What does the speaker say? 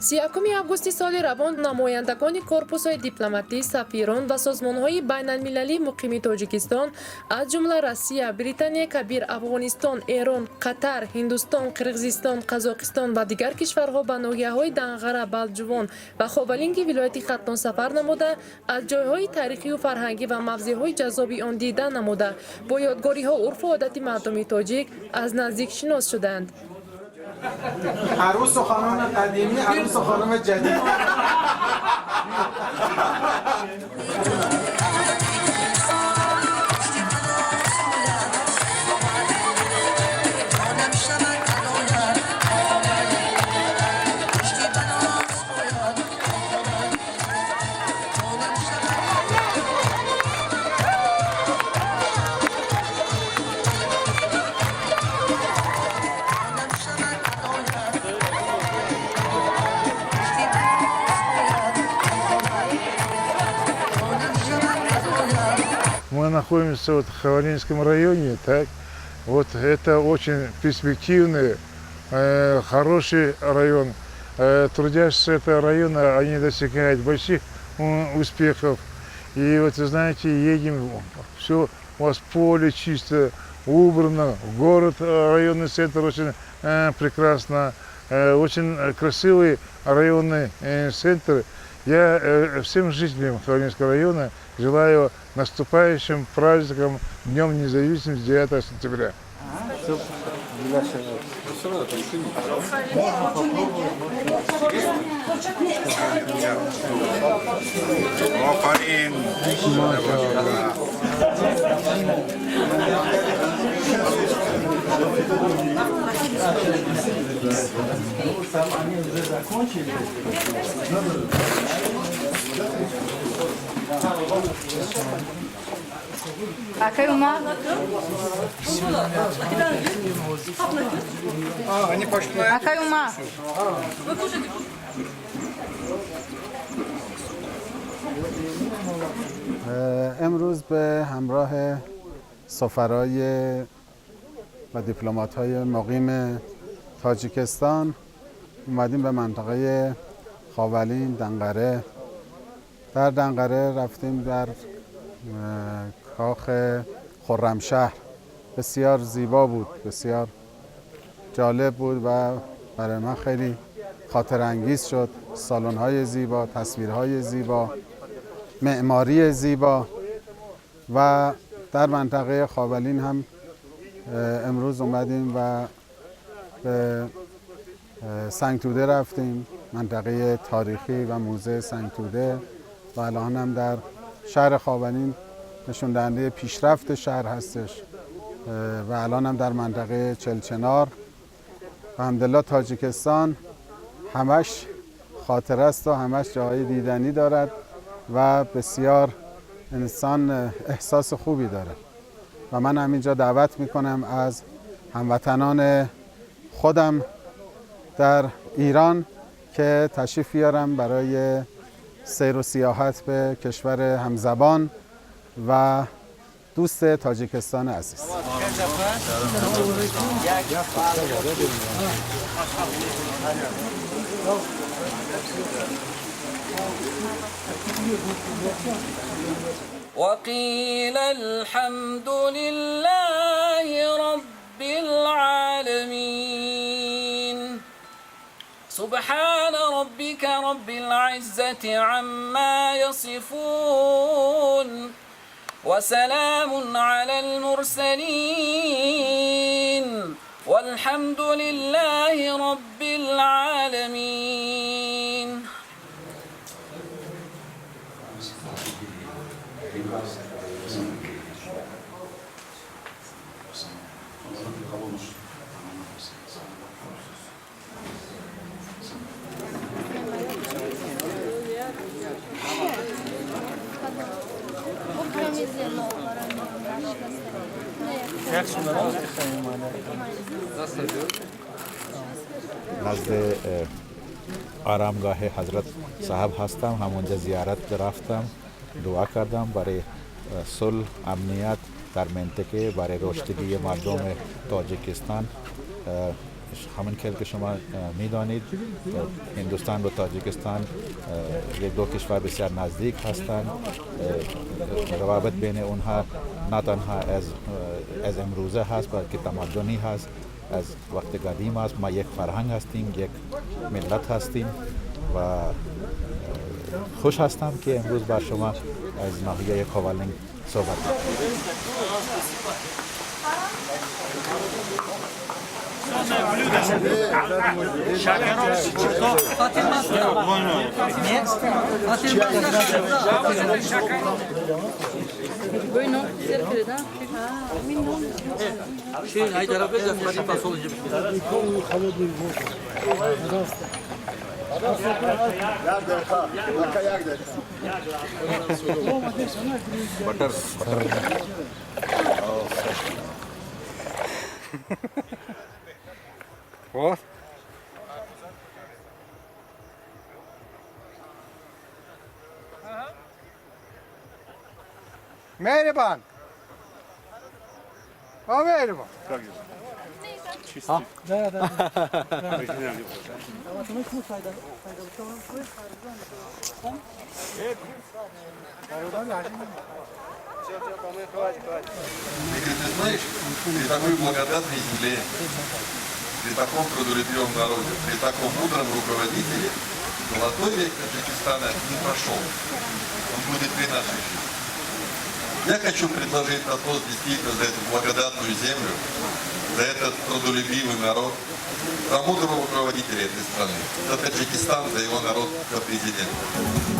31 августи соли равон намояндагони корпусҳои дипломатӣ, сафирон ва созмонҳои байналмилалии муқими Тоҷикистон, аз ҷумла Россия, Британияи Кабир, Афғонистон, Эрон, Қатар, Ҳиндустон, Қирғизистон, Қазоқистон ва дигар кишварҳо ба ноҳияҳои Данғара, Балҷувон ва Ховалинги вилояти Хатлон сафар намуда, аз ҷойҳои таърихию фарҳангӣ ва мавзеъҳои ҷаззоби он дидан намуда, бо ёдгориҳо, урфу одати мардуми тоҷик аз наздик шинос шуданд. عروس و خانم قدیمی، عروس و خانم جدید. Мы находимся вот в Ховалинском районе, так? Вот это очень перспективный, хороший район. Трудящиеся этого района, они достигают больших успехов. И вот, вы знаете, едем, все у вас поле чисто, убрано, город, районный центр очень прекрасно, очень красивый районный центр. Я всем жителям Ховалинского района желаю наступающим праздником, Днем независимости, 9 сентября. آفرین. Акай Умар. Акай Умар. امروز به همراه سفرای و دیپلمات های مقیم تاجیکستان اومدیم به منطقه خاولین، دنقره. در دنقره رفتیم در کاخ خرمشهر. بسیار زیبا بود، بسیار جالب بود و برای من خیلی خاطر انگیز شد. سالن های زیبا، تصویرهای زیبا، معماری زیبا. و در منطقه خاولین هم امروز اومدیم و به سنگتوده رفتیم، منطقه تاریخی و موزه سنگتوده، و الان هم در شهر خاولین، نشون دهنده پیشرفت شهر هستش، و الان هم در منطقه چلچنار. الحمدلله تاجیکستان همش خاطر است و همش جاهای دیدنی دارد و بسیار انسان احساس خوبی داره. و من همینجا دعوت میکنم از هموطنان خودم در ایران که تشریف بیارم برای سیر و سیاحت به کشور همزبان و دوست تاجیکستان عزیز. وقيل الحمد لله رب العالمين. سبحان ربك رب العزة عما يصفون وسلام على المرسلين والحمد لله رب العالمين. نزد آرامگاه حضرت صاحب هستم. همونجا زیارت رفتم، دعا کردم برای صلح، امنیت در منطقه، برای رشدگی مردم تاجیکستان. همین که شما میدانید، هندوستان و تاجیکستان یک دو کشور بسیار نزدیک هستند. روابط بین اونها نه تنها از امروزه هست، بلکه تمدنی هست، از وقت قدیم است. ما یک فرهنگ هستیم، یک ملت هستیم و خوش هستم که امروز با شما از ناحیه خوالنگ صحبت کنم. Butter. Вот. Меҳрибон. О, меҳрибон. Да. Игорь, ты знаешь, при такой благодатной земле, при таком трудолюбивом народе, при таком мудром руководителе золотой век Таджикистана не прошел. Он будет при нашей жизни. Я хочу предложить на тост действительно за эту благодатную землю, за этот трудолюбивый народ, за мудрого руководителя этой страны, за Таджикистан, за его народ, за президента.